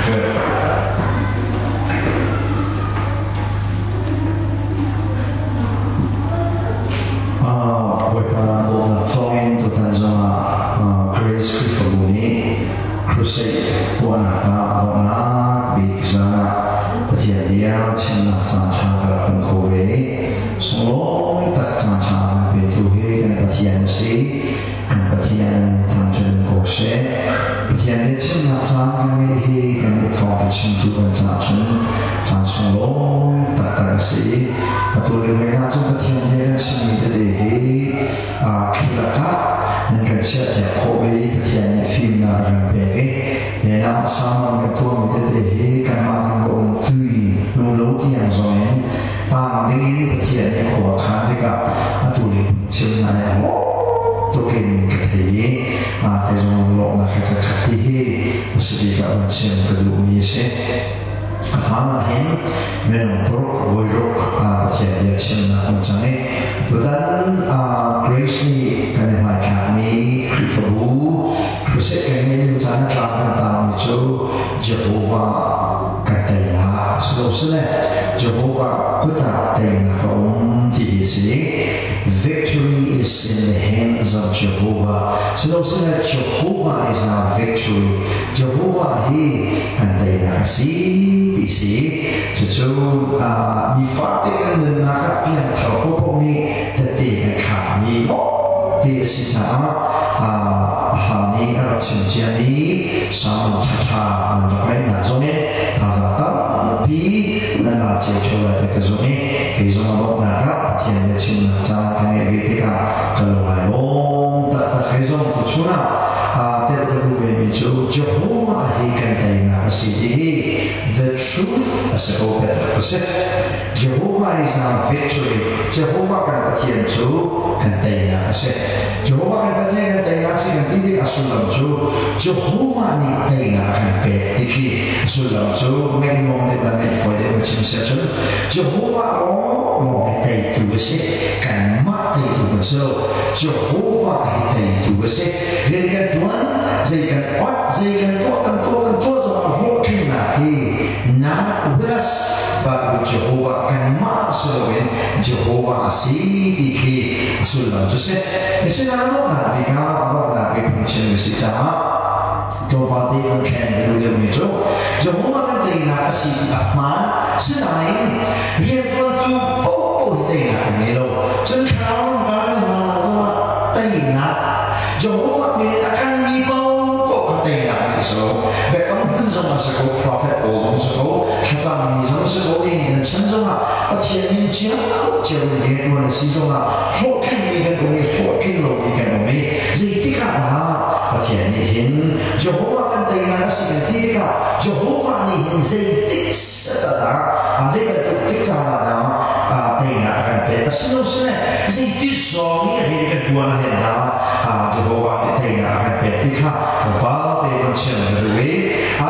Good. Bawipa dawtnak thawngin tutan zongah Grace Khrihfabu nih Crusade tuahnak ah a donghnak bik zan ah Pathian bia chimnak caan ṭha ka rak hmu kho ve. Sunglawi tak caan ṭha kan petu hi kan Pathian a si. Kan Pathian min thangṭhat in ko seh. Pathian bia chimnak caan kan ngeih hi kan i thawngṭha chimtu kan caah cun caan sunglawi taktak a si i atu lio hoi hna cu Pathian bia kan chimmi tete hi thlilak ah nan kan chiahpiak khawh ve i Pathian nih fimnak a kan pek i nenah sermon kan tuahmi tete hi kanmah kan va um tui hnu lo tiang zongin tang dingin Pathian nih khua a khan tikah atu le phungchim ai a tukin ka thei i kei zong lawmhnak he ka khat ti hi a si bik ah vun chim ka duhmi a si. A hlan ah hin minung paruk voi ruk Pathian bia chimnak um cang i tutan Grace nih kan i hmaithlakmi Khrihfabu Crusade kan ngeih lio caan a tlang kan tangmi cu Jehovah kan teinak a si lo sile Jehovah kut ah teinak a um ti hi a si. Victory is in the hands of Jehovah. Silo sile Jehovah is our victory. Jehovah hi kan teinak a si ti si. Cucu nifate kan nunnak ah piangthar popoh nih tette kan khakmi ti a si caah hla nih a rak chim ciami sermon ṭhaṭha nan rak ngaihnak zongin thazaang tampi nan la cio ṭheo lai ti ka zumh i kei zong a donghnak ah Pathian bia chimnak caan ka ngeih ve tikah ka lung ai lawm taktak. Kei zong tuchun ah telh ka duh vemi cu Jehovah hi kan teinak a si ti hi the truth a si ko biatak a si. Jehovah is our victory. Jehovah kan Pathian cu kan teinak a si. Jehovah kan Pathian kan teinak si kan ti tik a sullam cu Jehovah nih teinak a kan pek ti khi a sullam cu ngaih nuam deuh le ngaih fawi deuh na chim si ahcun Jehovah law lawng hi teitu a si. Kanmah teitu kan si lo. Jehovah hi teitu a si. Rian kan ṭuan, zei kan ot, zei kan tuah, kan tuah, kan tuah zongah hlawhtlinnak hi not with us but with Jehovah kanmah si loin Jehovah a si ti khi a sullam cu si. Asinain donghnak bik ah donghnak bik phungchim a si caah tlawmpal te kan thlen ka duh deuhmi cu Jehovah kan teinak a si ti a hmaan sinain rianṭuantu paohpaoh hi teinak kan ngei lo. Cun thlarau ral kan hna zongah teinak Jehovah min in a kalmi paohpaoh kha teinak nih a si lo. Biakam hlun zong a si ko, prophet pawl zong a si ko, thlacammi zong a si ko, nihin kan chan zongah Pathian min cio in rianṭuan a si zongah hlawhtlingmi kan um i hlawhtling lomi kan um i zeitik ah dah Pathian nih hin Jehovah kan teinak a si kan ti tikah Jehovah nih hin zeitik set ah dah zei bantuk tik caan ah dah teinak a kan pek a si lo sile zeiti zong in rian kan ṭuan ah hin dah Jehovah nih teinak a kan pek ti kha tlawmpal te kan chim ka duh i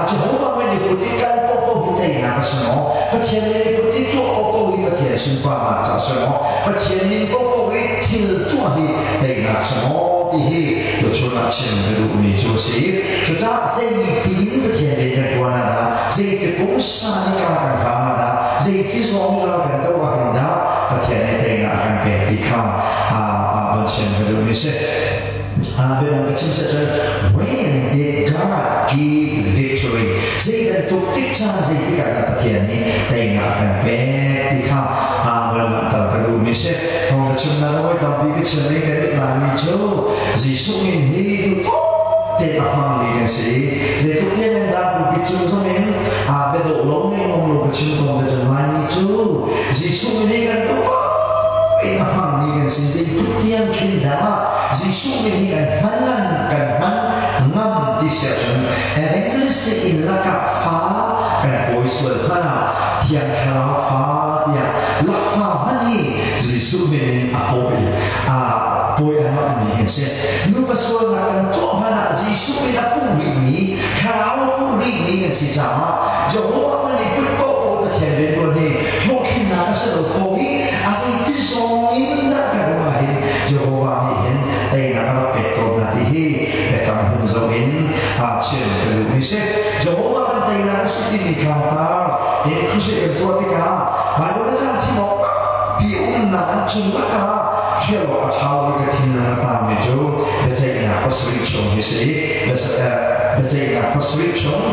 Jehovah nih kut i kal paohpaoh hi teinak a si maw? Pathian nih kut i tuah paohpaoh hi Pathian sunparnak ca a si maw? Pathian min paohpaoh hi thil tuah hi teinak a si maw? Ti hi tuchun ah chim ka duhmi cu a si. Cucaah zeitin Pathian rian kan ṭuan ah dah, zeiti pungsan i kar kan hlang ah dah, zeiti zong ral kan doh ah hin dah Pathian nih teinak a kan pek ti kha vun chim ka duhmi a si. Biadang ka chim seh cun when did God give victory? Zei bantuk tik caan zeitik ah dah Pathian nih teinak a kan pek ti kha van langhter ka duhmi si. Thawng ka chimnak ah voi tampi ka chim i kan i laimi cu Jesuh min hi duh te a hmangmi kan si. Zeitluk tiang in dah pulpit cung zong in biadawh lo ngai ngom lo ka chim tawn te cun Laimi cu Jesuh min hi kan duh in a hmangmi kan si. Zeitluk tiang khin dah Jesuh min hi kan hman ngan kan hman ngam ti si ahcun evangelistic in lakah fa kan pawi sual hmanh ah Thiang Thlarau fa tiah lakfa hmanh hi Jesuh min in a pawi a pawi a ngammi kan si. Nupa sualnak kan tuah hmanh ah Jesuh min a puh rihmi Thlarau a puh rihmi kan si caah Jehovah man i put paohpaoh Pathian rianṭuan hi hlawhtlinnak a si lo fawn i a zeiti zong in dah kan um ahhin Jehovah nih hin teinak a rak pek tawn hna ti hi biakam hun zoh in chim ka duhmi si. Jehovah kan tei teinak a si timi tlangtar in crusade kan tuah tikah Bible ka cang thim awk tampi umnak an cung lakah hrial awk a ṭha lomi ka thinlung a taangmi cu biaceihnak pasarih chung hi si. Biaceihnak pasarih chung,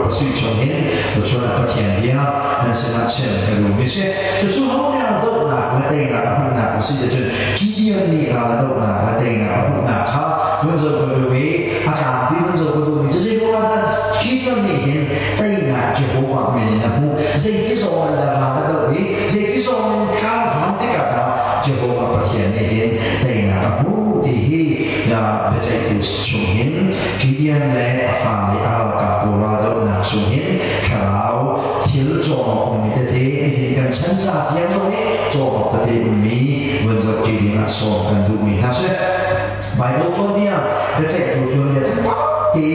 67 chung hin tuchun ah Pathian bia nan sinah chim ka duhmi si. Cucu ho nih a dohnak le teinak a hmuhnak a si ticun Gideon nih ral a dohnak le teinak a hmuhnak kha vun zoh ka duh i a tlangpi vun zoh ka duhmi cu zeiruangah dah Gideon nih hin teinak Jehovah min in a hmuh, zeiti zong in dah ral a doh i zeiti zong in tlang hlan tikah dah Jehovah Pathian nih hin teinak a hmuh ti hi biaceihtu chung hin Gideon le a fale a ralkap pawl raldohnak chung hin thlarau thil cawm awk ummi tete nihin kan chan ca tiang zong hi cawm awk tete ummi vun zoh ṭi ding ah sawm kan duhmi hna si. Bible tuanbia biaceihtu tuanbia te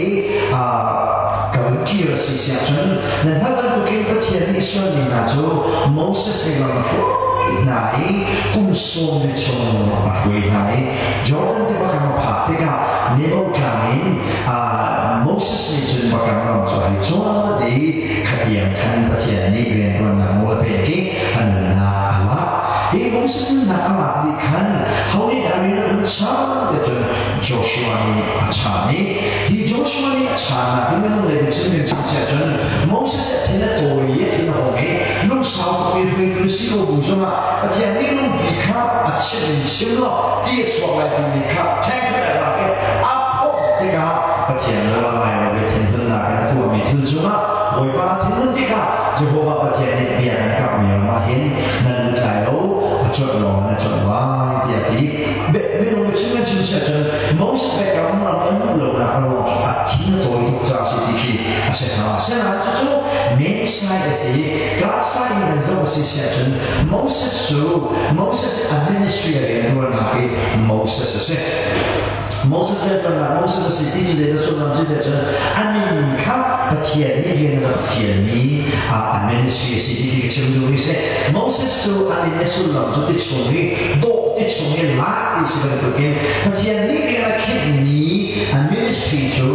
ka vun kir a si siah cun nan hngalh bantukin Pathian nih Israel mi hna cu Moses nih lam a hruai hna i kum sawm li chung a hruai hna i Jordan tiva kam a phak tikah Nebo tlang in Moses nih cun Bakam ram cu a hei cuan i khatiang khan Pathian nih rianṭuannak nawl a pek i a nunnak a lak. Hi Moses nunnak a lak dih khan ho nih dah rian a hun chan ti cun Joshua nih a chan i hi Joshua nih a channak hi minung lei cun kan chim siah cun Moses a thin a tawi i a thin a hung i lungsau tuk i hruaitu si ko bu zongah Pathian nih lungpi kha a chim in chim law ti a chuak lai timi kha ṭhengṭhut ai lak i a phomh tikah Pathian nawl a ngai lo i thinhunnak in a tuahmi thil cungah Bawipa a thinhun tikah Jehovah Pathian nih bia kan kamhmi ram ah hin nan lut lai lo, a cuanh lawng in a cuanh lai tiah a ti. Minung biachim kan chim si ahcun Moses biakam ram i a luh lonak a ruang cu a thin a tawi tuk caah a si ti khi a si hnga. Asinain cucu men side a si i God side in kan zoh a si si ahcun Moses cu Moses a ministry a rianṭuannak hi Moses a si. Moses rianṭuannak Moses a si ti cu zeidah sullam cu tiah cun a min kha Pathian nih rian a rak fialmi a ministry a si ti khi ka chim duhmi si. Moses cu a min a sullam cu ti chung i dawh ti chung i lak ti si bantukin Pathian nih rian a khinhmi a ministry cu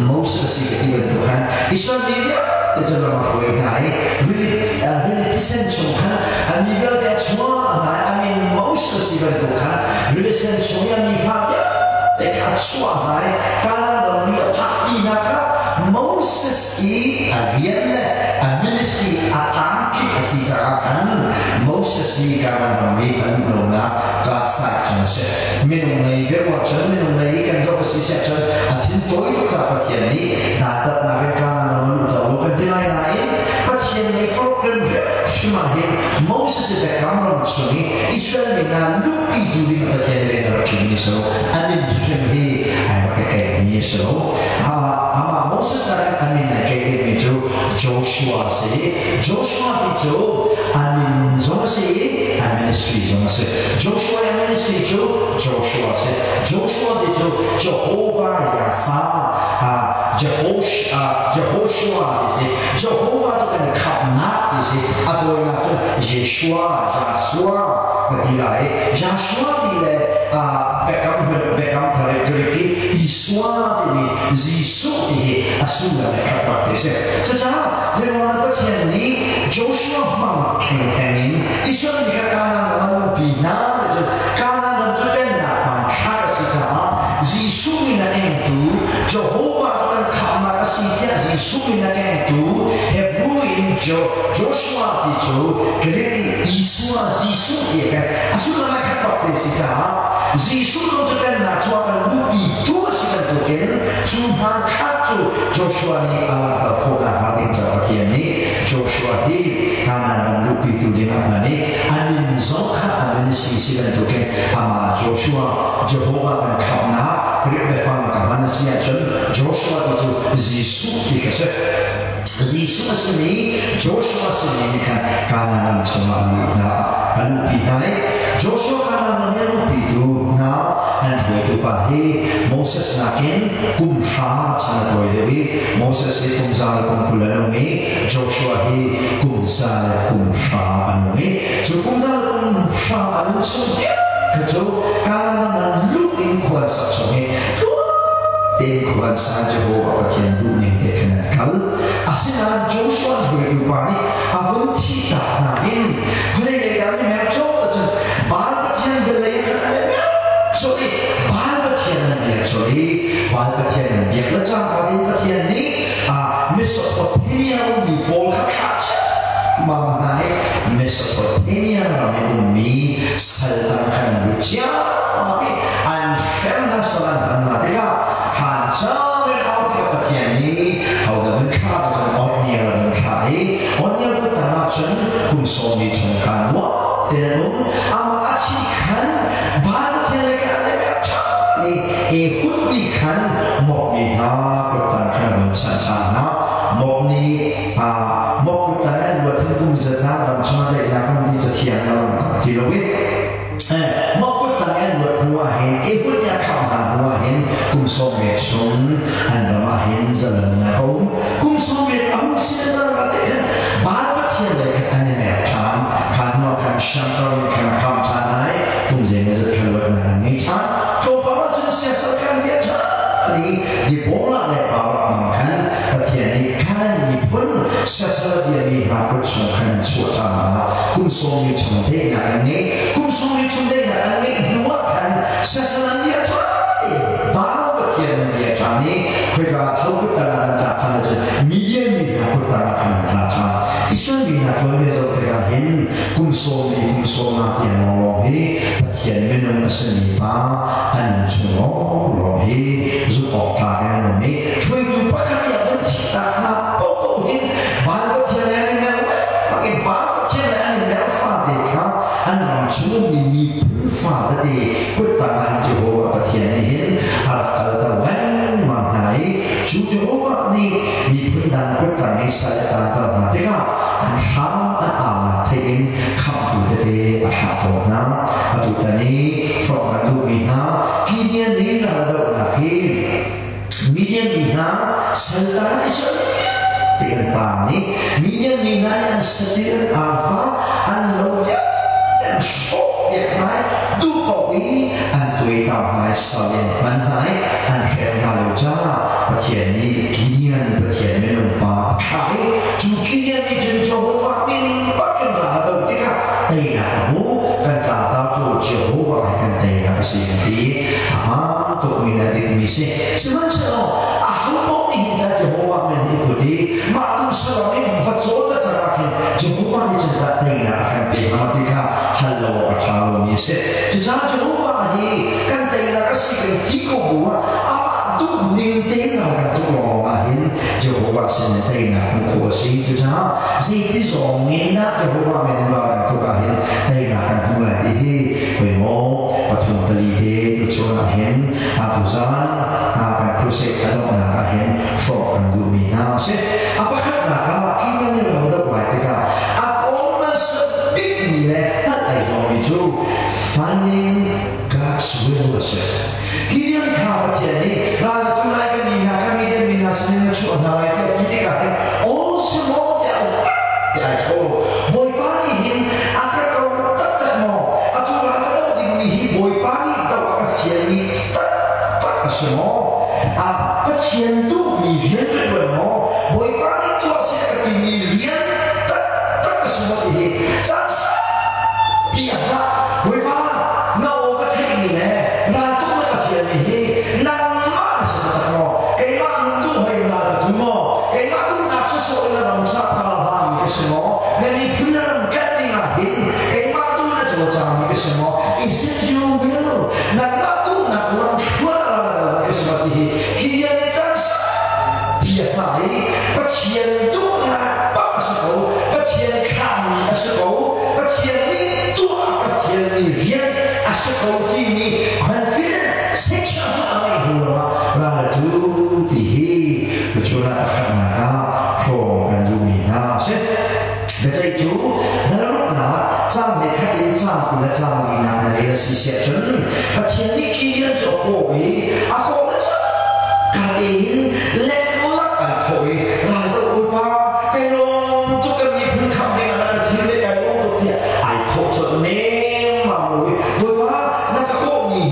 Moses a si ka ti bantuk khan Israel mi vialte cu lam a hruai hna i rili thisen chung khan a mi vialte a chuah hna i a min Moses a si bantuk khan rili sen chung i a mi fa vialte kha a chuah hna i Kanaan ram i a phakpi hna kha Moses i a rian le a ministry a tlamtling a si caah khan Moses hi Kanaan ram i a luh lonak God side cun a si. Minung lei biaruah cun minung lei i kan zoh a si siah cun a thin tawi tuk caah Pathian nih dantatnak in Kanaan ram a luh lo kan ti lai nain Pathian nih program hrimhrim ah hin Moses i biakam ram chung i Israel mi hna luhpi tu ding Pathian rian a rak ṭuanmi si lo. A min hrim hi ai rak i kaihmi a si lo. Amah Moses nakin a min ai kaih deuhmi cu Joshua a si i Joshua ti cu a min zong a si i a ministry zong a si. Joshua i a ministry cu Joshua a si. Joshua ti cu Jehovah Yasa, Jehoshua ti si. Jehovah cu kan khamhnak ti si. A tawinak cun Yeshua, Joshua ka ti lai. Joshua ti le Biakam Biakam Thar i Greek i Isua timi Jesuh ti hi a sullam he khat bak ti si. Cucaah zeiruangah Pathian nih Joshua hmang thengtheng in Israel mi kha Kanaan ram a luhpi hna ti cun Kanaan ram cu pennak hmanthlak a si caah Jesuh min a kengtu Jehovah cu kan khamhnak a si tiah Jesuh min a kengtu Hebrew in Joshua ti cu Greek i Isua Jesuh ti a keng. A sullam a khat bak te si caah Jesuh lawng cu pennak cu a kan luhpi tu a si bantukin cu hmanthlak cu Joshua nih a langhter khawh nakhnga ding caah Pathian nih Joshua hi Kanaan ram luhpitu dingah hman i a min zong kha a ministry si bantukin amah Joshua Jehovah kan khamhnak Greek biafang ka hman a si ahcun Joshua ti cu Jesuh ti kha si. Jesuh a simi Joshua simi nih khan Kanaan ram chungah a luh hna a luhpi hna i Joshua Kanaan ram i a luhpitu hna an hruaitu pa hi Moses nakin kum hra chan a tawi deuh i Moses hi kum 120 a nung i Joshua hi kum 130 a nung i cu kum 130 a nun chung vialte cu Kanaan ram an luh in khua an sak chung i tein tein khua an sa, Jehovah Pathian duhning te khan an kal. Asinain Joshua hruaitu pa nih a vun thihtak hna in khuazei lei dah an i mer colh ahcun Baal Pathian bialei khan an i mer colh i Baal Pathian an biak colh i Baal Pathian an biak le cangka tein Pathian nih Mesopotamia ummi pawl kha thlah ciammam hna i Mesopotamia ram i ummi sal tang khan an lut ciammam i an hrem hna sal an hman hna tikah thlan cang in au tikah Pathian nih hodah vun thlah cun Othniel a vun thlah i Othniel kut tang ah cun kum sawmi chung khan muah tein an um. Amah a thih khan Baal Pathian le khan an i mer ṭhan i Ehud nih khan mawkmi hna kuttang khan a vun chanh ṭhan hna. Mawk nih mawk kuttang an luat hin kum zat hna ram chungah daihnak um ti cathiang a lang ti lo i mawk kuttang an luat hnu ah hin Ehud nih a khamh hna hnu ah hin kum 70 chung an ram ah hin zalonnak a um. Kum 70 a hung si le ram te khan Baal Pathian le khan an i mer ṭhan. Khan hnu ah khan Shankar nih khan a khamh ṭhan ai. Kum zeimawzat khan luatnak an ngei ṭhan. Tlawmpal ah cun siasal khan bia ṭha i Deborah le Barak mang khan Pathian nih Canaan miphun siasal a biami hna kut chung khan an chuah ṭhan hna. Kum 40 chung daihnak an ngei. Kum 40 chung daihnak an ngeih hnu ah khan siasal an bia ṭha i Baal Pathian an bia ṭhan i khoika tho kut tang ah an tlak ṭhan ahcun Midian mi hna kut tang ah khan an tla ṭhan. Israel mi hna tuanbia zoh tikah hin kum sawm li kum sawm nga tiang lawnglawng hi Pathian minung a simi pa an nun chung lawnglawng hi zumh awk tlak in an um i hruaitu pakhat nih a vun thihtak hna paohpaoh hin Baal Pathian le an i mer lengmang i Baal Pathian le an i mer fate kha an ram chung ummi miphun fa tete kuttang ah Jehovah Pathian nih hin a rak kalter lengmang hna i cu Jehovah nih miphun dang kuttang i sal a taanter hna tikah an hram an aunak theih in khamhtu tete a thlah tawn hna. Atu tan i hrawk kan duhmi hna Gideon nih ral a dohnak hi Midian mi hna saltang Israel te an taang i Midian mi hna nih an satil an arfa an lo vialte an hrawh piak hna i duh paoh i an tuaitam hna i sal in hman hna i an hrem hna lo caah Pathian nih Gideon Pathian minung pa a thlah i cu Gideon nih cun Jehovah min bakin ral a doh tikah teinak a hmu. Kan tlangtar cu Jehovah he kan teinak a si an ti. A hmaan tukmi le a dikmi si. Sihmanhsehlaw aho paoh nih hin dah Jehovah min hi put i mah tu saram in va cawn va cak ah khin Jehovah nih cun dah teinak a kan pe hnga ti kha hal lo awk a ṭha lomi a si. Cucaah Jehovah hi kan teinak a si kan ti ko bu ah amah duh ning tein ram kan tuk lawng ah hin Jehovah sin in teinak hmuh khawh a si. Cucaah zeiti zong in dah Jehovah min in ram kan tuk ah hin teinak kan hmu lai ti hi khoi maw pathum pali te tu chun ah hin atu zan kan crusade a donghnak ah hin hrawk kan duhmi hna a si. A pakhatnak ah Kenya nih ram doh lai tikah a kawl hmasa bikmi le hngalh ai zuammi cu finding God's will a si. Gideon kha Pathian nih ral tu lai ka mi hna kha Midian mi hna sinin na chuah hna lai tiah ti tikah hin aw si maw tiah tiah ai tho. Bawipa nih hin a ka ko taktak maw? Atu ral ka doh dingmi hi Bawipa nih doh a ka fialmi taktak a si maw? A Pathian duhmi rian ka ṭuan maw? Bawipa nih tuah seh ka timi rian taktak a si maw ti hi caan saupi ah hlah Bawipa na aw ka theihmi le raltuk na ka fialmi hi nangmah na si taktak maw? Keimah nun duh hoi ral ka tu maw? Keimah duhnak sawsawh in na ram sa ka hlami ka si maw? Na miphun na ram tlanh ding ah hin keimah tu na cawlcangmi ka si maw? Is it your will? Nangmah duhnak lam hruan ra na ka si maw ti hi khi ni caan saupi a hna i Pathian duhnak bak a si ko. Pathian thlahmi a si ko. Pathian nih tuah a ka fialmi rian a si ko timi confident section a ngeih hnu lawngah ral tu ti hi tuchun ah pakhatnak ah hrawm kan duhmi hna a si. Biaceihtu dalruknak cang he khat in cang 20 le cang linak na rel a si siah cun Pathian nih Gideon cu a kawh i a kawh le cangka tein leklak an thawh i raldoh Bawipa kai lawm tuk kan miphun khamh ding ah na ka thim le kai lawm tuk tiah ai thawh colh nemmam lo i Bawipa na ka kawhmi hi.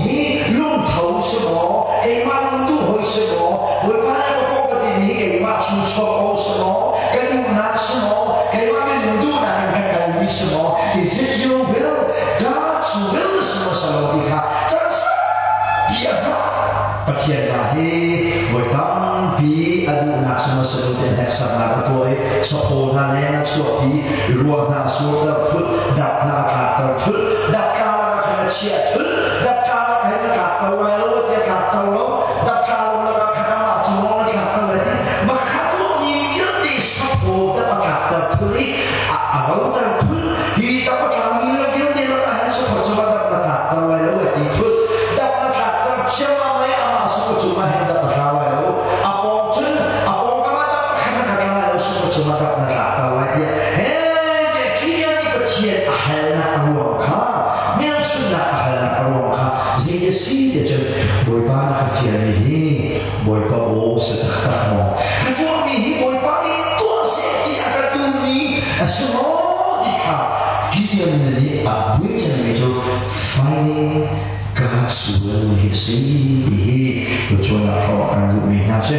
si maw? Keimah minung duhnak in ka kalmi si maw? Is it your will? God's will si maw si lo ti kha caan saupi a hngah. Pathian hna hi voi tampi a duhnak si maw si lo ti hneksaknak a tuah i saphaw hna leng a chuahpi, rua hna surter thulh, dap hna a tlakter thulh, dap tla lakah khan a chiah thulh, dap tla lakah hin a tlakter lai lo ti a tlakter lo, dap tla lo lakah khan amah cu maw na tlakter lai ti makha tuahmi vialte saphaw dap a tlakter thulh i a roter thulh. Hi dap a tlami le vialte lakah hin saphaw cu va dap na tlakter lai lo ti thulh, dap na tlakter ciammam lai, amah saphaw cungah hin dap a tla lai lo, a pawng cun a pawngkam ah dap khan a tla lai lo, saphaw cungah dap na tlakter lai tiah he Gideon nih Pathian a halnak a ruang kha, hmelchunhnak a halnak a ruang kha zei a si ti cun Bawipa na ka fialmi hi Bawipa aw si taktak maw? Ka tuahmi hi Bawipa nih tuah seh ti a ka duhmi a si maw ti kha Gideon nih a buai cangmi cu finding God's will hi a si ti hi tuchun ah hrawh kan duhmi hna si.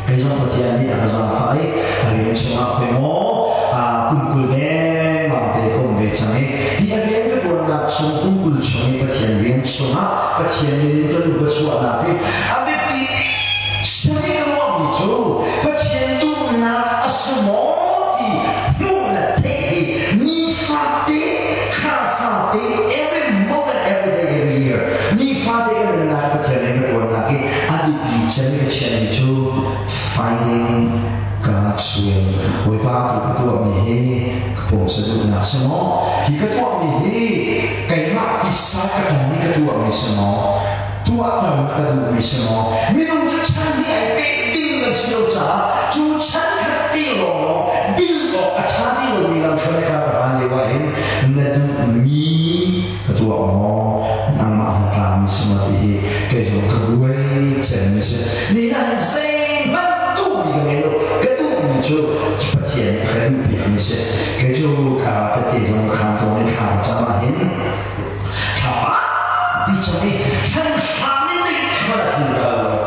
Kei zong Pathian nih a ka zaangfah i a rian chungah khoi maw kum 20 dengmang te ka um ve cang i hi a rian ka ṭuannak chung kum 20 chung i Pathian rian chungah Pathian min in ka lu ka chuahnak hi a biapi sami ka ruahmi cu Pathian duhnak a si maw ti hmuh le theih hi nifate thla fate, every moment, every day, every year, nifate ka nunnak Pathian rian ka ṭuannak hi a biapi cem ka chiahmi cu finding God's will. Bawipa tu ka tuahmi hi ka pumsa duhnak si maw? Hi ka tuahmi hi keimah tisa ka ṭan i ka tuahmi si maw? Tuahter na ka duhmi si maw? Minung cu chan hi ai peh ding kan si lo caah cu chan khat ti lawnglawng bil awk a ṭha ti lomi lam hruai ka ka hlan lio ah hin na duhmi ka tuah maw? Nangmah na tlami si maw ti hi kei zong ka buai cemmi si. Ni na hin zeihmanh duhmi ka ngei lo. Ka duhmi cu Pathian nih a ka duhpiakmi si. Kei cu ka tete zong ka khaan tawn i thla ka cam ahhin thla fakpi cam i thlanhram in zeithil a thil ka hal lo.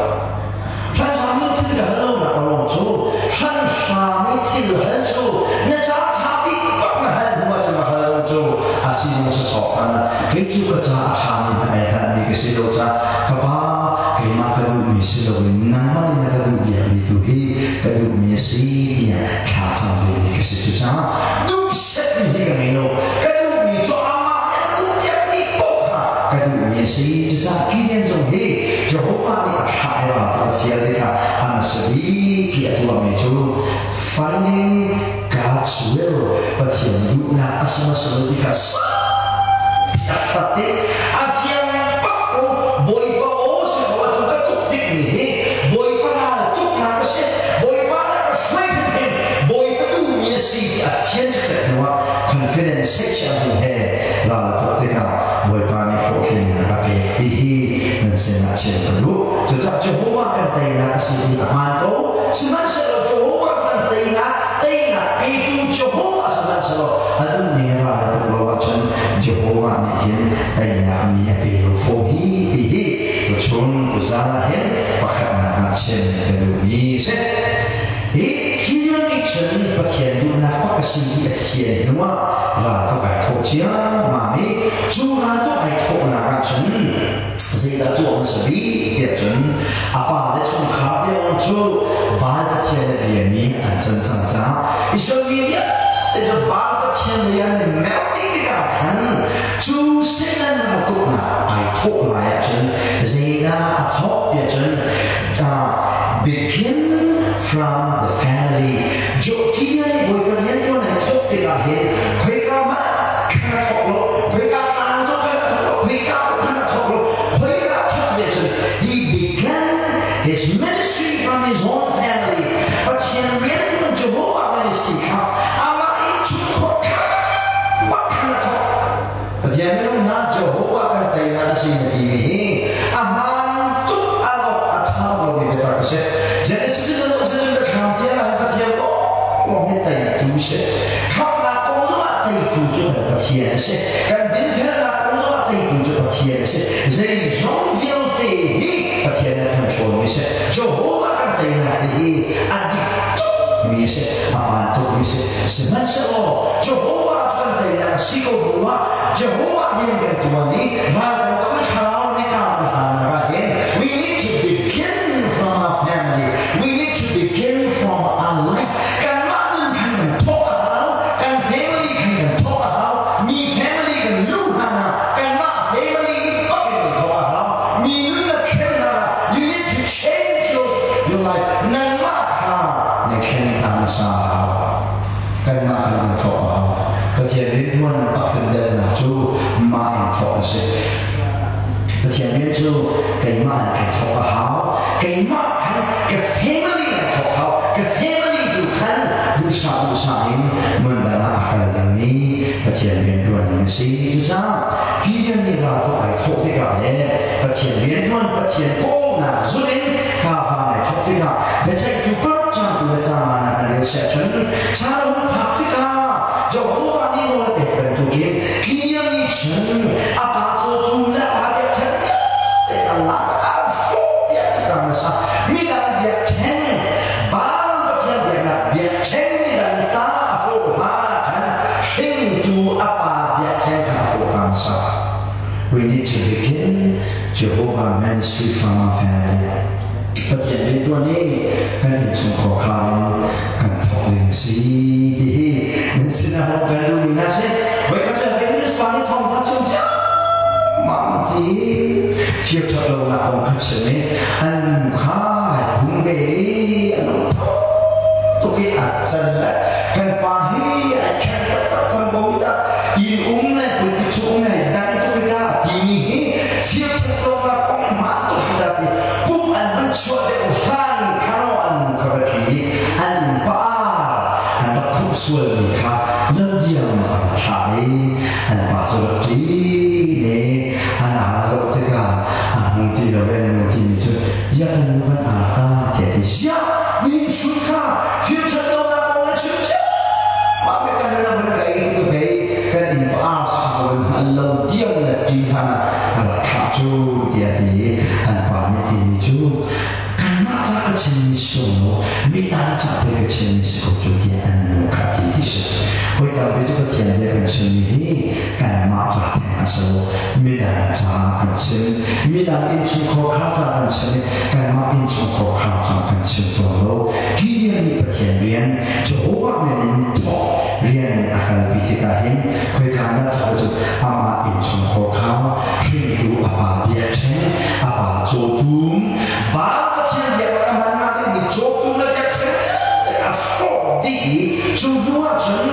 Thlanhram in thil ka hal lonak a ruang cu thlanhram in thil hal cu na ca ṭha bik bak na hal hnu ah cun a hal cu a si zong si sawk hna. Kei cu ka ca a ṭhami hmanh ai hngalhmi ka si lo caah ka pa, keimah ka duhmi si loin nangmah nih na ka duh biakmi tu hi ka duhmi a si tiah thla cam vemi ka si. Cucaah duhsetmi hi ka ngei lo. Ka duhmi cu amah nih a duh biakmi paoh kha ka duhmi a si. Cucaah Gideon zong hi Jehovah nih a thlah i ram cu a fial tikah a hmasa bik i a tuahmi cu finding God's will, Pathian duhnak a si hmasa lo ti kha saupi a hrat i a fiang bak ko. Bawipa aw si ko, atu ka tuk bikmi hi Bawipa ral tuknak a si, Bawipa rak ka hruai hrimhrim, Bawipa duhmi a si ti a fian cikcek hnuah confidence seihchiah hnu he ral a tuk tikah Bawipa nih hlawhtlinnak a pek ti hi nan sinah chim ka duh. Cucaah Jehovah kan teinak a si ti a hmaan ko. Sihmanhsehlaw Jehovah kan teinak, teinak petu Jehovah sihmanhsehlaw a duhning in ral a tuk lo ahcun Jehovah nih hin teinak mi a pe lo fo hi ti hi tuchun tuzaan ah hin pakhatnak ah chim ka duhmi si. Hi Gideon nih cun Pathian duhnak bak a si ti a fian hnuah ral tuk ai thawh ciammam i cu ral tuk ai thawhnak ah cun zeidah tuah hmasa bik tiah cun a pa le chungkhar tiang cu Baal pathian a biami an can cang caah Israel mi vialte cu Baal pathian lei an i mer dih tikah khan cu Satan tuknak ai thawh lai ahcun zeidah a thawk tiah cun begin from the family. Jokia nih Bawipa rianṭuan ai thawk tikah hin khoika hmanh khan a thawk lo, khoika tlang zong khan a thawk lo, khoika khan a thawk lo, khoika thawk ti ahcun he began his ministry from his own family. Pathian rianṭuan Jehovah ministry kha amah i chungkhar kha bak khan a thawk. Pathian minung hna, Jehovah kan teinak a si na timi hi a hmaan tuk, a lawk a ṭha lomi biatak a si. Genesis in zoh cun biathlam tiang ah Pathian lawng hi teitu si. Khamhnak kong zongah teitu cu kan Pathian a si. Kan dinfelnak kong zongah teitu cu Pathian a si. Zeizong vialte hi Pathian nih a control mi si. Jehovah kan teinak ti hi a dik tuk. mi a si, a hmaan tukmi si. Sihmanhsehlaw Jehovah cu kan teinak a si ko hnu ah Jehovah rian kan ṭuan i ral kan doh i thlarau nih kar kan hlannak ah hin we need to begin from our family. We need to begin from our life. Kanmah nun khan kan thawk a hau, kan family khan kan thawk a hau, mi family kan luh hlan ah kanmah family bak in kan thawk a hau. Mi nun na thlen hlan ah you need to change your life. Nangmah kha na thlen ta hmasa a hau. Kanmah khan kan thawk a hau. Pathian rianṭuan a phundannak cu mah in thawk a si. Pathian rian cu keimah in kai thawk a hau. Keimah khan ka family in thawk hau. Ka family tu khan duhsah duhsah in hmundang ah a kal dingmi Pathian rianṭuan ding a si. Cucaah Gideon nih ral thawk ai thawk tikah le Pathian rianṭuan Pathian kawhnak zulh in ka hmaan ai thawk tikah biaceihtu paruk cangtu le cangma na rel siah cun caan a hun phak tikah Jehovah nih nawl a pek bantukin Gideon nih cun a pa cawtum le a pa biakṭheng vialte kha lak a hrawh piak tikah hmasa midang biakṭheng Baal pathian biaknak biakṭheng midang ta a hrawh hna khan hringtu a pa biakṭheng kha a hrawh ta hmasa. We need to begin Jehovah ministry from our family. Pathian rianṭuan i kan innchungkhar khar in kan thawk ding a si ti hi nan sinah hong kan duhmi hna si. Voikhat cu Adventist pa nih thawng kha chim ciammam ti fir ṭhat lonak kong kha chim i an nu kha ai phung ve i an um tuk i a can le kan pa hi ai khen taktak cang ko i tah inn um le pulpit chung um le dang tuk i ta timi hi fir ṭhat lonak kong i hmaan tuk hi ta ti pum an van chuah deuh hlan kha an nu kha va tli i an pa an rak khumh sualmi kha lamdiam a va thlah i an pa cu rak ṭi ne an ar a zoh tikah a hmu ti lo i an nu timi cu ya kan nu kan ar ta tiah ti ziah nin chun kha thil ṭhat lonak kong an chim mah me kan ram kan kai tu ka kei kan inn pa ar sa ko an lo diam le ṭi hlan ah ka rak thlah cu tiah ti i an pa nih timi cu kanmah ca ka chimmi si ko lo midang ca pe ka chimmi si ko cu tiah an nu kha ti ti si. Voi tampi cu Pathian bia kan chimmi hi kanmah ca theng a si lo, midang ca kan chim, midang innchungkhar khar ca kan chim i kanmah innchungkhar khar ca kan chim tawn lo. Gideon nih Pathian rian Jehovah min in thawk rian a kalpi tikah hin khoika dah cu cu amah innchungkhar kha hringtu a pa biakṭheng a pa cawtum Baal pathian biaknak a hman hnga dingmi cawtum le biakṭheng vialte a hrawh dih i cu hnu ah cun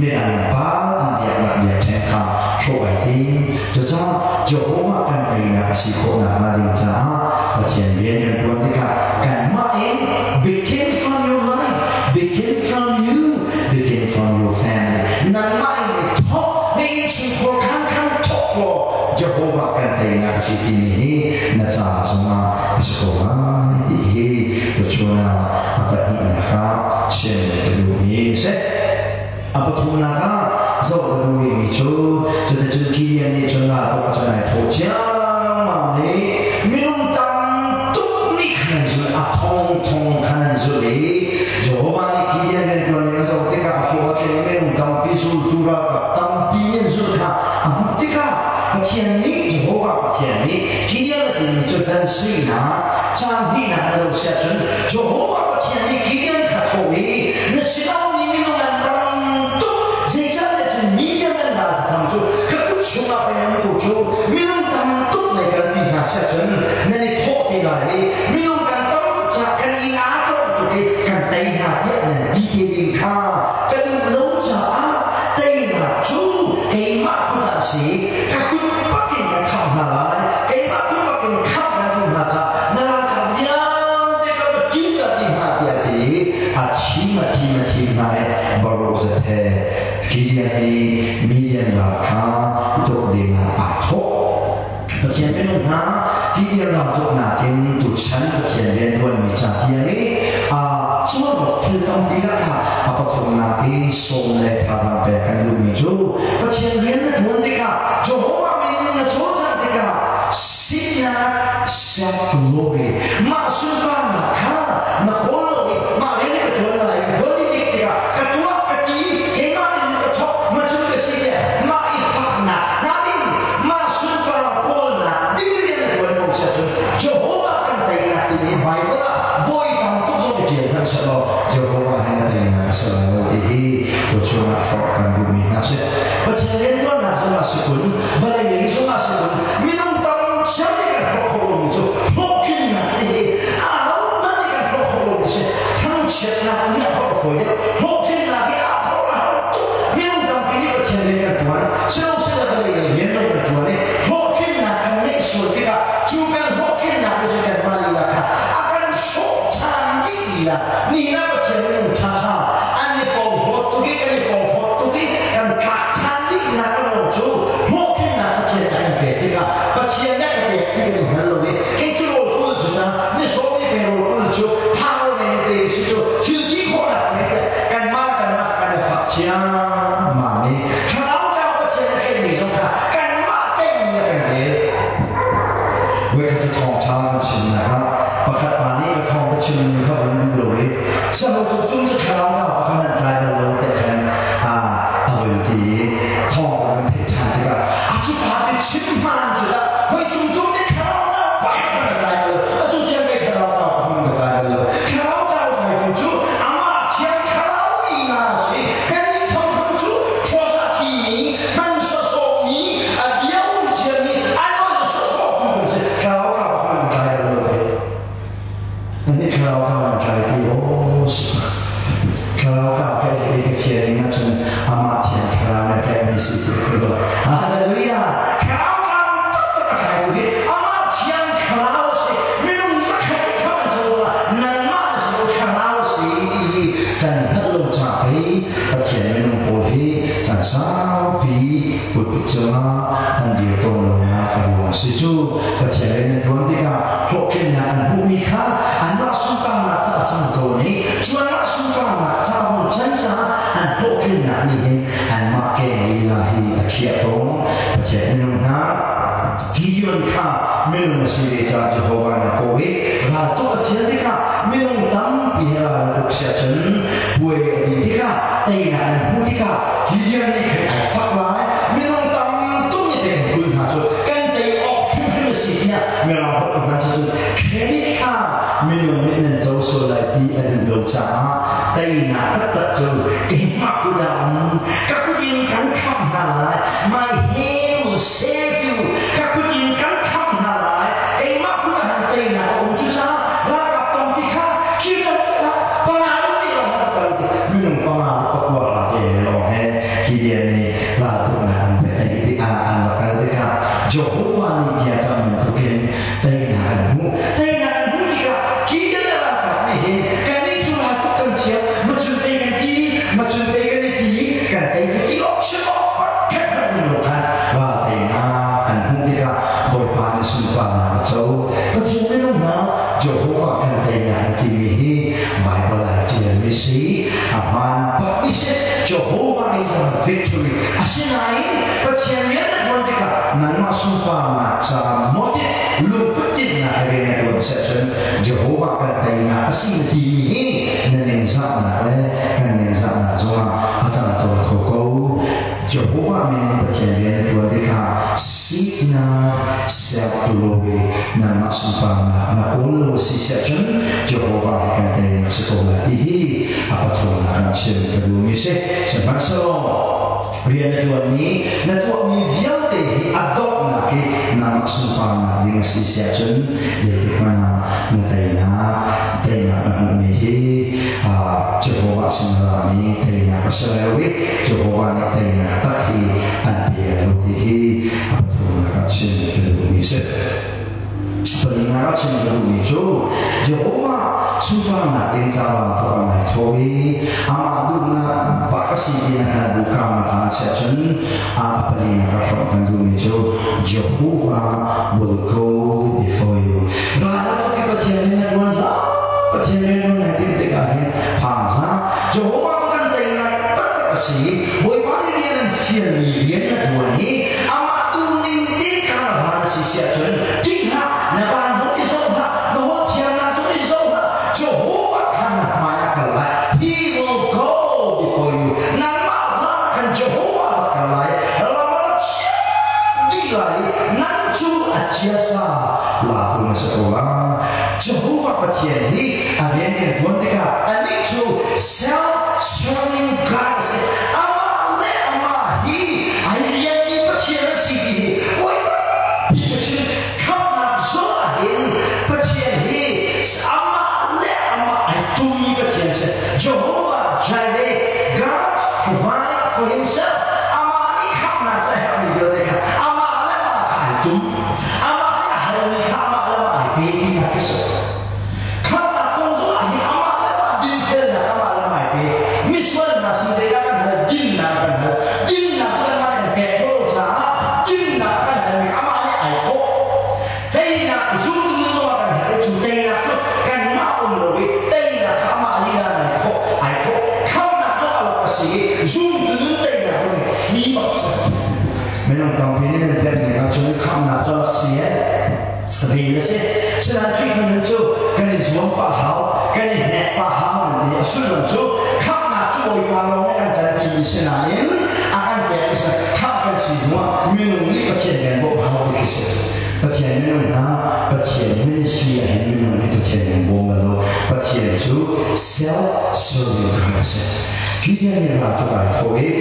midang Baal an biaknak biakṭheng kha hrawh ai tim. Cucaah Jehovah kan teinak a si khawh nakhnga ding caah Pathian rian kan ṭuan tikah kanmah in begin from your life, begin from you, begin from your family. Nangmah in i thawk, na innchungkhar khan khan thawk law Jehovah kan teinak a si timi hi na ca zongah a si ko lai ti hi tuchun ah a pahnihnak ah chim ka duhmi a si. A pathumnak ah zoh ka duhmi cu cuticun Gideon nih cun raltuk cun ai thawh ciammam i minung tam tuk nih khan an zulh, a thongthong khan an zulh i Jehovah nih Gideon rianṭuan ning a zoh tikah a hlawh a tling i minung tampi zultu ralkap tampi an zulh kha a hmuh tikah Pathian nih Jehovah Pathian nih Gideon a timi cu dan sinak caan hnihnak na zoh siah cun Jehovah Pathian nih Gideon kha thawh i na sinah mi minung an tam tuk zeicahtiah cun mi an nan ral tham cu ka kut chungah pei nan ko cu minung tam tuk nei kalpi hna siah cun nan i thawh te lai i minung kan tam tuk caah kan i aa tuk i kan tei hna tiah nan ti te ding kha ka duh lo caah teinak cu keimah kut ah a si ka kut bakin ka khamh hna lai keimah kut bakin khamh kan duh hna caah na ralkap vialte ka va ṭinter dih hna tiah a ti i a thim a thim a thim hna i Baruch zat he Gideon nih Midian ral kha tuk ding ah aa thawh. Pathian minung hna Gideon ral tuknak in tuchan Pathian rianṭuanmi ca tiang i cuan thil tampi lakah a pathumnak i sawm le thazaang pek kan duhmi cu Pathian rian na ṭuan tikah Jehovah min in na cawlcangh tikah sinak self glory mah sunparnak kha na kawl lo i mah rian ka ṭuan lai ka ṭuan. Ciammam i thlarau thar Pathian a tlaihmi zong kha kanmah tlaihmi a kan rel. Voikhat cu thawngṭha kan chimnak ah pakhat pa nih ka thawng ka chimmi kha van duh lo i saho cu tum cu thlarau thar pakhat nan tlai bal lo te khan a vun ti i thawng kan theih ṭhan tikah a cu pa nih chim hmaan cu dah hoi cung tum nih thlarau thar pakhat nan tlai bal lo, atu tiang kei thlarau thar pakhat nan ka tlai bal lo. Thlarau thar tlaitu cu amah thiang thlarau lila a si. Kannih thongthong cu cross ah thimi, hman sawsawhmi, a bia um ciami, a nawl sawsawhtu kan si. Thlarau thar pakhat nan tlai bal lo kei. Nannih thlarau thar nan tlai ti aw si. Thlarau thar ka ei ka fian ning ahcun amah thiang thlarau na tlaihmi si ti ka ruah. Hallelujah! Thlarau thar taktak a tlaitu hi amah thiang thlarau a si. Minung zakhat i khamh an co ah nangmah na si lo, thlarau a si ti hi kan hngalh lo caah pei Pathian minung pawl hi caan saupi pulpit cungah an dir tawn lonak a ruang a si cu. Pathian rian an ṭuan tikah hlawhtlinnak an hmuhmi kha anmah sunparnak caah cang tawn i cu anmah sunparnak caah hung can caah an hlawhtlinnak nih hin anmah keng lila hi a khiah tawn. Pathian minung hna, Gideon kha minung a si ve caah Jehovah nih a kaw i raltuk a fial tikah minung tampi he ral a tuk si ahcun puai a dih tikah teinak an hmuh tikah Gideon nih khan ai fak lai. Minung tam tuk nih pek an kul hna cu kan tei awk hrimhrim a si tiah mirang holh a hman cun credit kha minung nih nan co sual lai ti a duh lo caah teinak taktak cu keimah kut ah um, ka kut in kan khamh hna lai, my hand will save you, ka kut in kan khamh hna lai, keimah kut ah han teinak a um. Cucaah ralkap tampi kha kirter tikah panga lu ti lawng rak kal ti minung panga lu pakua hla te lawng he Gideon nih raltuknak an pe tei tikah an rak kal tikah Jehovah nih biakam bantukin teinak an hmuh. Teinak an hmuh tikah Gideon le ralkap nih hin kannih cu raltuk kan thiam, macun tei kan ti, macun tei kan i ti, kan tei tu ti awk chim awk pakhat hmanh um lo khan ral teinak an hmuh tikah Bawipa nih sunparnak a co. Pathian minung hna, Jehovah kan teinak na timi hi Baibal ah ṭialmi si. A hmaan bakmi si. Jehovah is our victory. Asinain Pathian rian na ṭuan tikah nangmah sunparnak ca motive lungput tinhnak he rian na ṭuan seh cun Jehovah kan teinak a si na timi hi na ningzahnak le kan ningzahnak zongah a cang tawn kho ko. Jehovah min in Pathian rian na ṭuan tikah seek not self glory, nangmah sunparnak na kawl lo si siah cun Jehovah he kan teinak si ko lai ti hi a pathumnak ah chim ka duhmi si. Sihmanhsehlaw rian na ṭuanmi na tuahmi vialte hi a donghnak hi nangmah sunparnak ding a si siah cun zeitik hmanh ah na teinak teinak na hmuhmi hi Jehovah sin rami teinak a si lai lo i Jehovah nih teinak tak hi an pe lai lo ti hi a pathumnak ah chim ka duhmi a si. Palinak ah chim ka duhmi cu Jehovah sunparnak in cawan thawk a ngai thaw i amah duhnak bak a si ti na hngalh bu kam na hlan siah cun a palinak ah hrawmh kan duhmi cu Jehovah will go before you. Ral a tuk i Pathian nih na ṭuan hlah. Pathian rian ṭuan nai timh tikah hin phang hlah. Jehovah cu kan tei lai taktak a si. Bawipa nih rian an fialmi rian na ṭuan i amah duhning tin kha na hlan a si siah cun ṭih hlah, na van zong i zoh hlah, na holh thiamnak zong i zoh hlah. Jehovah kha na hmai a kal lai. He will go before you. Nangmah hlan khan Jehovah a rak kal lai. Ram a rak chiat dih lai i nang cu a chiasa latu na si ko lai. Jehovah Pathian hi a rian kan ṭuan tikah anih cu self-serving God a si. Amah le amah hi ai rianmi Pathian a si ti hi voi tampi ka chim. Khamhnak zong ah hin Pathian hi amah le amah ai tummi Pathian a si. Jehovah Jireh, God provide for himself. Amah nih khamhnak ca herhmi vialte kha amah le amah kha ai tum. Amah nih a halmi kha amah le amah ai pe ti kha si. Khamhnak kong zong ah hin amah le amah dinfelnak amah le amah ai pe. Misual hna sin zeidah kan hal? Dinnak kan hal. Dinnak cu kanmah nih kan pek khawh lo caah dinnak kan halmi amah nih ai thawh. Teinak zumtu zong ah kan hal i cu teinak cu kanmah um lo i teinak kha amah lila ai thawh ai thawh. Khamhnak cu a lak a si i zum Minung tampi nih nan pek ning ahcun khamhnak cu rak si eh ve a si. Sinain Khrihfa nun cu kan i zuam pah hau, kan i hnek pah hau nan ti. A sullam cu khamhnak cu Bawipa lawng nih an kan timi si nain a kan pek i khamh kan si hnuah minung nih Pathian kan bawmh hau ti khi si. Pathian minung hna Pathian ministry ah hin minung nih Pathian kan bawm bal lo. Pathian cu self-serving kha a si. Gideon nih ral tuk ai thawh i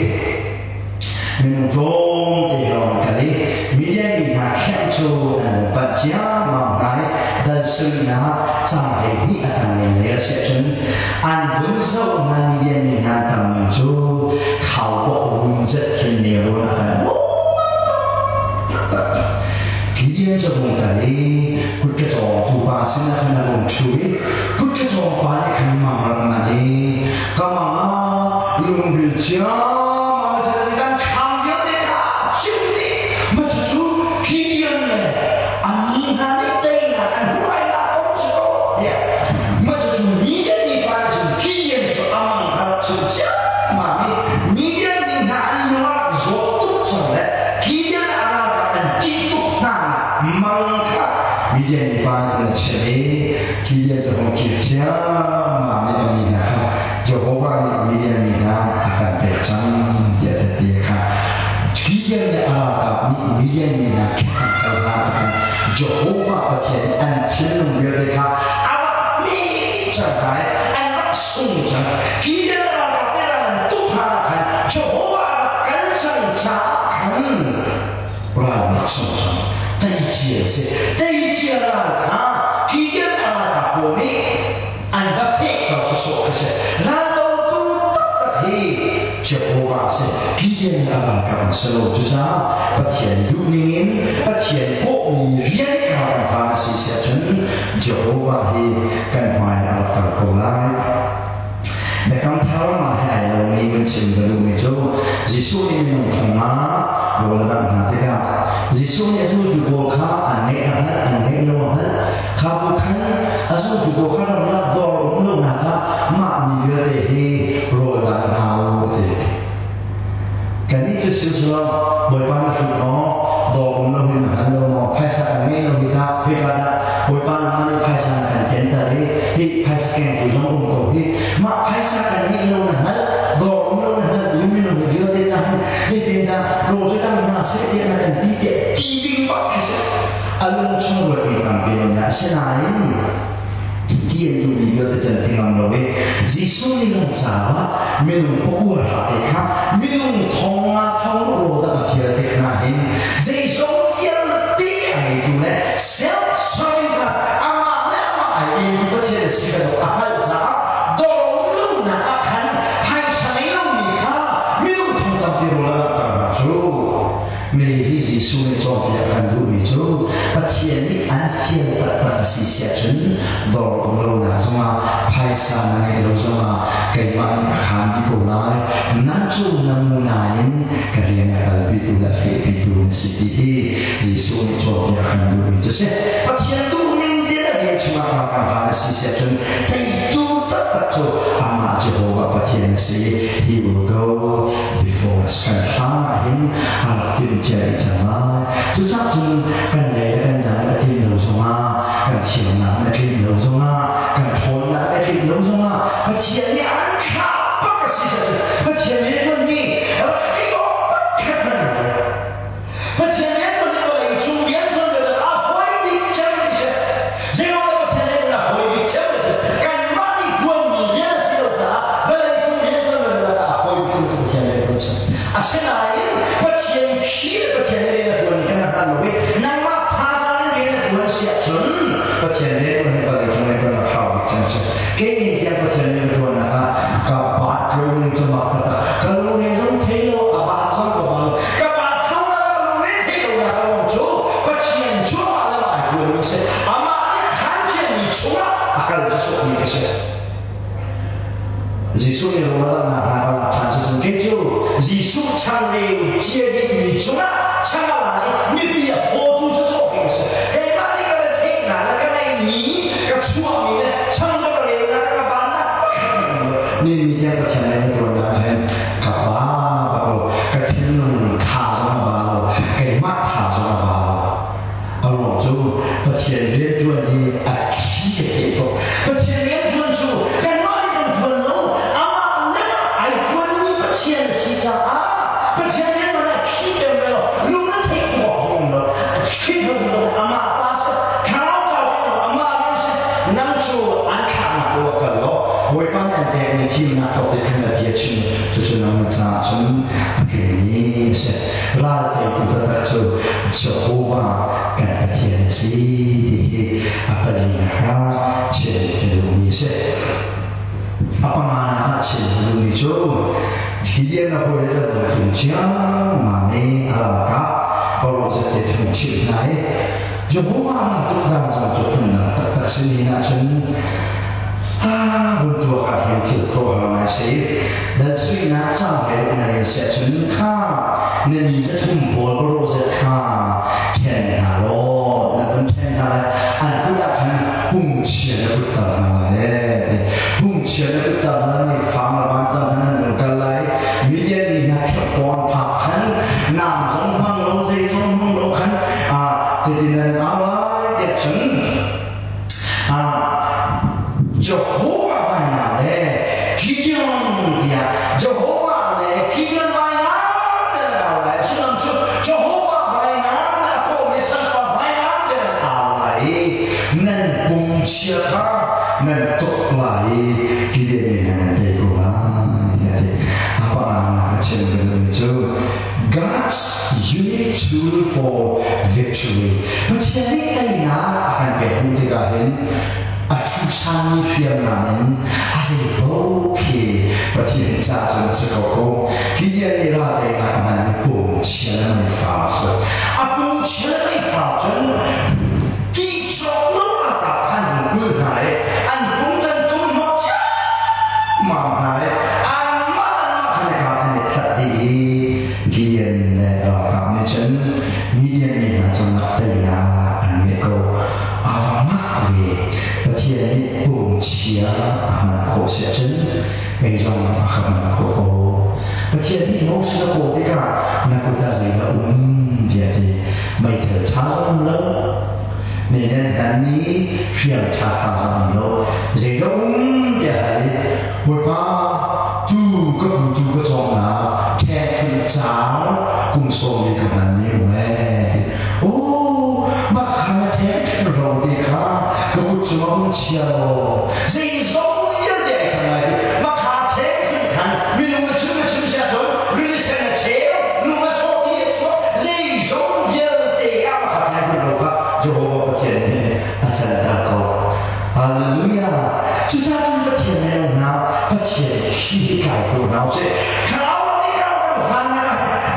minung tlawmte he an kal i Midian mi hna khenh cu an vung panh ciammam hna i dal sarihnak cang 12 a tang in rel siah cun an vun zoh hna. Midian mi hna tam ning cu khaubawk rum zet khin nelrawn a kan taktak. Gideon cu vung kal i kutka cawngtu pa sinah khan a vung ṭhu i kutka cawng pa nih khan mang rak manh i ka mang ah lungbil ciammam a kan thlam vialte kha chim dih. Ma cucu Gideon le an mi hna nih teinak an hmuh lai nak kong si ko tiah ma cucu Midian mipa nih cun Gideon cu a mang a rak chim ciammam i Midian mi hna an lung a rak zawt tuk cang le Gideon a ralkap an ṭih tuk hna mang kha Midian mipa nih cun a chimh i Gideon cu hung kir ciammam i a mi hna kha Jehovah nih Midian mi hna a kan pek cang tiah a ti kha Gideon le a ralkap nih Midian mi hna khin an kal hna khan Jehovah Pathian an thinlung vialte kha a rak hnih dih cang hna i an rak sung cang. Gideon le ralkap nih ral an tuk hna ah khan Jehovah a rak kal cang caah khan ral rak sung cang. Teicia a si. Teicia ral kha Gideon a ralkap pawl nih an va fehter sawsawh khi si. Raldotu taktak hi Jehovah a si. Gideon a ralkap an si lo. Cucaah Pathian duhning in Pathian kawhmi rian kha kan hlan a si si ahcun Jehovah hi kan hmai a rak kal ko lai. Biakam thar mah he ai lomi kan chim ka duhmi cu Jesuh nih minung thong ah rawl a dangh hna tikah Jesuh nih a zultu pawl kha an ngeih a hngalh, an ngeih lo a hngalh. Kha bu khan a zultu pawl kha ramlak dawr um lonak ah mah mi vialte hi rawl dang hna u a ti. Kannih cu silsilo Bawipa na hrut maw? Dawr um lo hin na hngal lo maw? Phaisa kan ngei lo hi tah khoika dah Bawipa nangmah nih phaisa na kan kenter i hi phaisa kengtu zong um ko hi mah phaisa kan ngeih lo na hngalh, dawr um lo na hngalh u minung hi vialte ca hin zeitindah rawl cu dang hna seh tiah na kan ti tiah ti ding bak khi si. A lung chung ruatmi tampi an um. Asinain ti an duhmi vialte can ti ngam lo i Jesuh nih nung caah minung pakur ha te kha minung thong nga thong rawl dah a fial te hna hin zeizong vialte a ngeitu le self serving kha amah le amah ai in tu Pathian a si bantuk a hngalh caah dawrlunak ah khan phaisa ngei lomi kha minung thong tampi rawl a langhter hna cu. Mei hi Jesuh nih cawnpiak kan duhmi cu Pathian nih an fian taktak a si siahcun dawr um lonak zongah phaisa na ngeih lo zongah keimah nih ka khaan dih ko lai, nang cu na mu nain ka rian a kalpitu le a fehpitu na si ti hi Jesuh nih cawnpiak kan duhmi cu si. Pathian duhning te le rian chungah ral kan hlan a si siahcun teitu taktak cu amah Jehovah Pathian a si. He will go before us. Kan hla ahhin a rak tim cia dih cang lai. Cucaah cun kan lei le kan dang a tlin lo zongah, kan thiamnak a tlin lo zongah, kan ṭhawnnak a tlin lo zongah Pathian nih an thlah bak a si cun Pathian nih tuan hi rak ti awk pakhat hmanh lo. Pathian nih tuan hi vawlei cung rian tuan ve a fawi bik cem ti si. Zeiruang dah Pathian nih a fawi bik cem ti si? Kanmah nih tuanmi rian a si lo caah vawlei cung rian tuan ve a fawi bik cem cu Pathian rian tuan si. Asinain Pathian khi le Pathian nih rian a tuan kan hngal lo i nangmah thazaang in rian a tuan si ahcun Pathian rian tuan hi vawlei cung rian tuan a hau bik cem si. Kei ning tiang Pathian rian tuannak ah ka bat lo ning cu mak taktak. Ka lungre zong thei lo, a bat zong ka ba lo. Ka bat lo na ka lungre thei lo na ka ruang cu Pathian cu amah le amah ai tuan mi si. Amah nih khan ciami chungah a kal cu sawhmi ka si. Jesuh nih rawl a damnak hna ka lak ṭhan sicun kei cu Jesuh changreu cia dihmi cungah chang a la i mipi a phawtu sawsawh khi ka si. Keimah nih ka ra theihnak le ka ngeihmi ka chuahmi le chang ka reunak ka vannak pakhat in um lo. Ni ni tiang Pathian lei na ṭuannak ah hin ka ba bak lo. Ka thinlung tha zong a ba lo. Pathian rian ṭuan ah khi peng ve law lung na theih tu awk zong lo. Khrihfabu zong amah ta si, thlarau kau lo amah rian si. Nang cu an thlahnak lo ah kal law Bawipa nih an pekmi fimnak tok te khan na bia chim, cucu nang na caah cun a tlingmi a si. Ral teitu taktak cu Jehovah kan Pathian a si ti hi a palinak ah chim ka duhmi a si. A panganak ah chim ka duhmi cu Gideon a hawi le kan tung ciammam i a ralkap paruk zat te thung chimh hna i Jehovah ral tuk dan zong cu phundang taktak si ni ahcun vun tuak ah hin thil khuaruahhar ngai si. Dan suinak cang he na rel si ahcun kha na mi zathum pawl paruk zat kha ṭhen hna law na vun ṭhen hna lai, an kut ah khan pungchia na put ter hna lai. Pungchia na put ter hna lai, fang na van ter hna, nan vun kal lai. Midian mi hna kherhpawn phak khan nam zong hmang lo, zei zong hmang lo khan titin nan au lai tiah cun Jehovah vainam le Gideon tiah Jehovah le Gideon vainam tiah nan au lai. Sullam cu Jehovah vainam le a kawhmi salpa vainam tiah nan au lai i nan pum chia kha nan tuk lai i Gideon mi hna nan tei ko lai tiah a ti. A panganak a chim ka duhmi cu God's unique tool for victory. Pathian nih teinak a kan pek duh tikah hin a ṭhusanmi hriamnam in a zeipaoh khi Pathian ca cun a si ko ko. Hi bia nih ral teinak a hmanmi pum chia le meifar cu a pum chia le meifar cun ti cawk lo ralkap khan hun kul hna i an pum kan tum hnawh ciammam hna i anmah anmah khan i kap an i that dih i Gideon le ralkap nih cun Midian mi hna cungah teinak an ngeih ko. Aa va mak ve. Pathian nih pumchia a hman khawh si ahcun kei zong a ka hman khawh ko. Pathian nih Moses a kawl tikah na kut ah zeidah um tiah a ti. Meithal ṭha zong um lo. Menen hmanmi hriam ṭha ṭha zong um lo. Zeidah um tiah a hal i Bawipa, tu ka pu tu ka cawknak ṭhengṭhunh caar kum sawm li ka hman mi um ee ti. Oh, mah kha na ṭhengṭhunh ro te kha ka kut cungah hung chia law zeizong vialte ai cang lai ti. Mah kha ṭhengṭhunh khan minung na chim na chim sia cun rili sen a cheu, lung a sawh ti a chuak, zeizong vialte ah mah kha ṭhengṭhunh ro kha Jehovah Pathian nih a canter ko. Hallelujah! Cucaah cun Pathian nih hna Pathian khi hi kai ko hna usih. Thlarau nih kan kan hlan na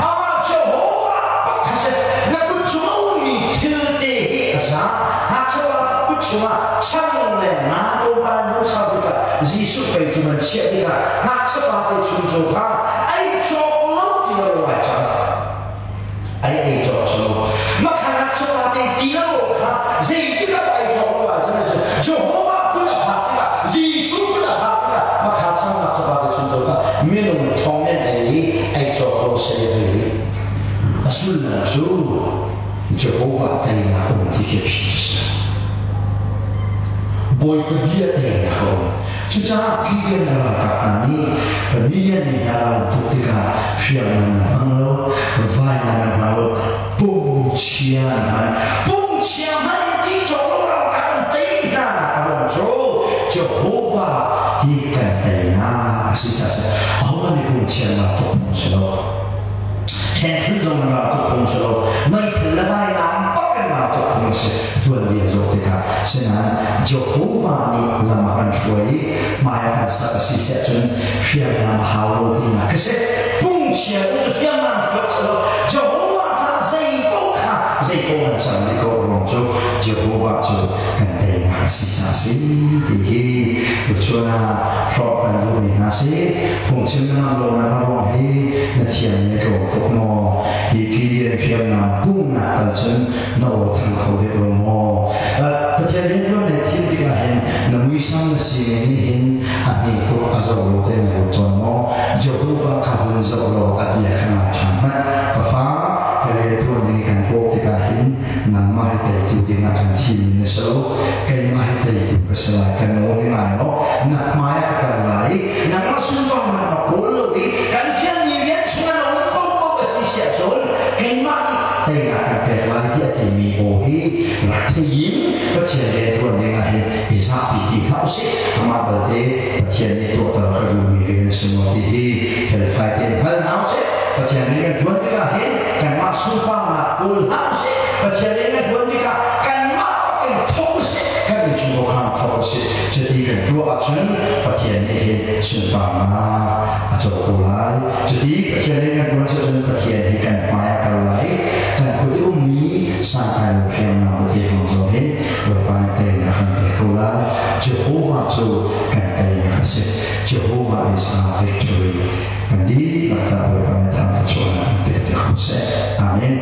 amah Jehovah pakhat si na kut chung a ummi thil te hi a za. Ngakchia kut chungah chang le nga ko pa nu sau tikah Jesuh pei cu man chiah tikah ngakchia pa te chung cu kha ai cawk lo ti lo lai cang. Ai ei cawk si lo. Makhanak chungah te ti lo kha zeitik ah ai cawk lo ahcun Jehovah kut a phak tikah Jesuh kut a phak tikah makha changnak chapa te chung kha minung thong in ei i ei cawk lo se ei a sullam cu Jehovah teinak um ti khi phi si. Bawipa bia teinak a um. Cucaah Gideon a ralkap hna nih Midian mi hna ral an tuk tikah hriamnam an hmang lo, vainam an hmang lo, pumchia an hman. Pumchia hman in ti cawk lo ralkap an tei hna nak a ruang cu Jehovah hi kan teinak a si caah a si. Ahohmanh nih pumchia an ral tuk phung si lo. Ṭhenṭhun zong an ral tuk phung si lo. Meithal le vainam bak an ral tuk phung a si. Tuanbia zoh tikah sinain Jehovah nih lam a kan hruai i hmai a kan sak a si siah cun hriamnam a hau lo tinak khi si. Pungchia in hriamnam hriam si lo. Jehovah caah zei paoh kha zei paoh an cang dih ko ruang cu Jehovah cu kan teinak a si caah a si ti hi tuchun ah hrawk kan duhmi hna si. Phungchim na ngam lonak a ruang hi na thiammi a tlawm tuk maw? Hi Gideon hriamnam pumnak tal cun na aw thang kho deuh lo maw? Pathian rianṭuan le thim tikah hin na muisam na sining nih hin a hme tuk a zoh lo te na ruat tawn maw? Jehovah kha hun zoh law a bia kha ngai ṭhan hmanh. Ka fa, ka rianṭuan ding i kan kawk tikah hin nangmah hi teitu dingah kan thimmi na si lo. Keimah hi teitu ka si lai, ka nawl hi ngai law na hmai ah ka kal lai i nangmah sunparnak na kawl lo i kan fialmi rian chungah na um paohpaoh. Zapi ti hlah usih. Amah balte Pathian nih tuahter ka duhmi rian a si maw ti hi felfai tein hngal hna usih. Pathian rian kan ṭuan tikah hin kanmah sunparnak kawl hlah usih. Pathian rian kan ṭuan tikah kanmah bakin thawk usih, kan innchung khan thawk usih. Cuti kan tuah ahcun Pathian nih hin sunparnak a co ko lai. Cuti Pathian rian kan ṭuan cun Pathian hi kan hmai a kal lai. Kan kut i ummi santlai lo hriamnam tete hmang zong hin Bawipa nih teinak kan pek ko lai. Jehovah cu kan teinak a si. Jehovah is our victory. Kan dihlak caah Bawipa nih thangthachuahnak kan pek piak ko seh. Amen.